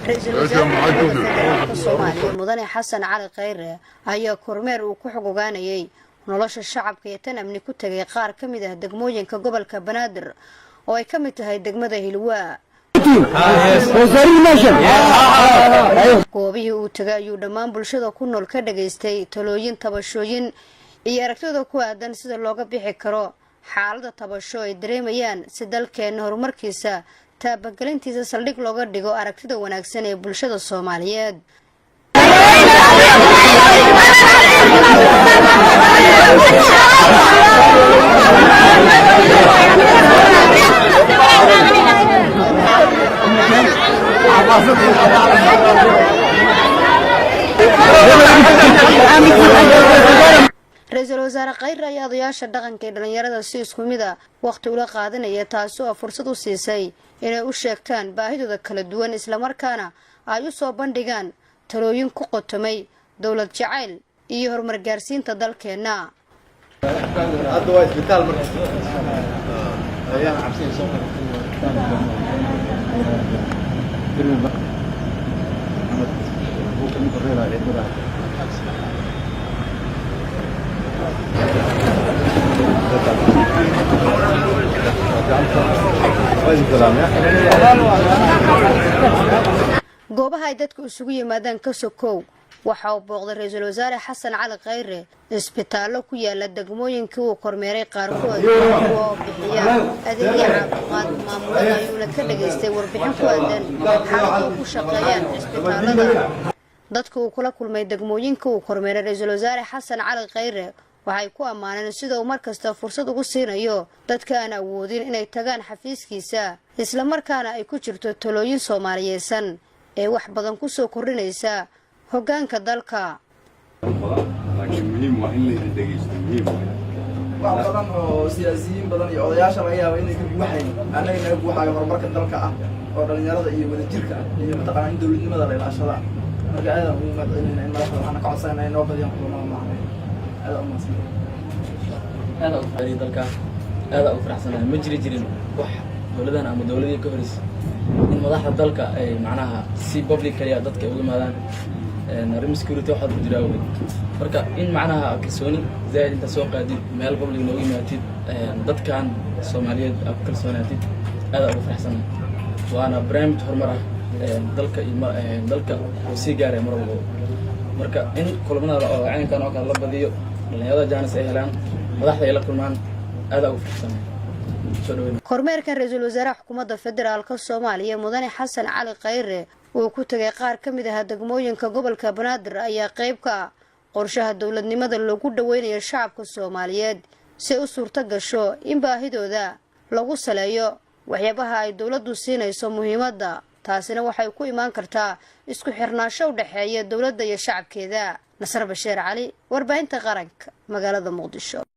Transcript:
Ra-iisul wasaaraha dowladda federaalka Soomaaliya, Mudane Xasan Cali Khayre, ayaa kormeer uu ku xog ogaanayay nolosha shacabka ee tan amni ku tegay qaar ka mid ah degmooyinka gobolka Banaadir, oo ay ka mid tahay degmada Hilwaa. Goobihii uu tegay ayuu dhammaan bulshada ku nool ka dhagaystay talooyin, tabashooyin iyo aragtida ku aadan sida looga bixi karo xaalada tabasho ay dareemayaan, si dalkeena horumarkiisa taabagelintiisa saldhig looga dhigo aragtida wanaagsan ee bulshada Soomaaliyeed. Ra-iisul Wasaare Khayre ayaa odayaasha dhaqanka ee dhalinyarada si isku mid a waqti ula qaadanaya, taasi oo fursad u siisay inay u sheegtaan baahidooda kala duwan, islamarkaana ay u soo bandhigaan talooyin ku qotomay dowlad jacayl iyo horumar gaarsiinta dalkeenna. Hadda waa isbitaal marka. Goobaha ay dadku isugu yimaadaan ka sokow, waxa uu booqday Ra-iisul Wasaare Xasan Cali Khayre isbitaallo ku yaala degmooyinkii uu kormeeray qaarkood, kuwa oo bixiya adeegyo caafimaad. Maamulada ayuuna ka dhagaystay warbixin ku aadan xaalada ku shaqeeyaan cisbitaallada. Dadka uu kula kulmay degmooyinka uu kormeeray Ra-iisul Wasaare Xasan Cali Khayre waxay ku ammaaneen sida uu markasta fursad ugu siinayo dadka aan awoodin inay tagaan xafiiskiisa, islamarkaana ay ku jirto talooyin soomaaliyeysan ee wax badan ku soo kordhinaysa hoggaanka dalka. Laakiin muhiim waa in laydin dhegeysto, muhiim Wax badan oo siyaasiyiin badan iyo odayaasha laga yaabo inay ka guuxayn, annaga naga guuxayo horumarka dalka ah oo dhalinyarada iyo wadajirka ah iyo mataqaanaa in dowladnimada la ilaashada. Marka aadaan ugu mahadcelinayna in madaxda, waxaana ka codsanayna in noo badiyaan kulamada noocan. Aad u mahadsan. Aada u fariy dalka, aada u faraxsanahay. Ma jiri jirin wax dowladan ama dowladii ka horreysay in madaxda dalka ay macnaha si public kaliya dadka ay uga yimaadaan arrimo security waxaad ku jira awgeed. Marka in macnaha kalsooni zaaid intaad soo qaadid, meel public noogu yimaatid, dadkan Soomaaliyeed aad ku kalsoonaatid, aada ugu faraxsanahay. Waana barnaamij horumar ah dalka iyo dalka uu sii gaaraya mar walbaba. Marka in kulamada oo caynkan oo kale la badiyo, dhalinyarada chance ay helaan, madaxda ay la kulmaan, aada ugu faraxsanahay, soo dhaweyn. Kormeerkan ra-iisul wasaaraha xukuumadda federaalka Soomaaliya, Mudane Xasan Cali Khayre, uu ku tegay qaar ka mid ah degmooyinka gobolka Banaadir ayaa qayb ka ah qorshaha dowladnimada loogu dhaweynayo shacabka Soomaaliyeed, si ay u suurto gasho in baahidooda lagu saleeyo waxyaabaha ay dowladdu siinayso muhiimadda. Taasina waxay ku imaan kartaa isku xirnaansho u dhexeeya dowladda iyo shacabkeeda. Nasar Basheer Cali, Warbaahinta Qaranka, magaalada Muqdisho.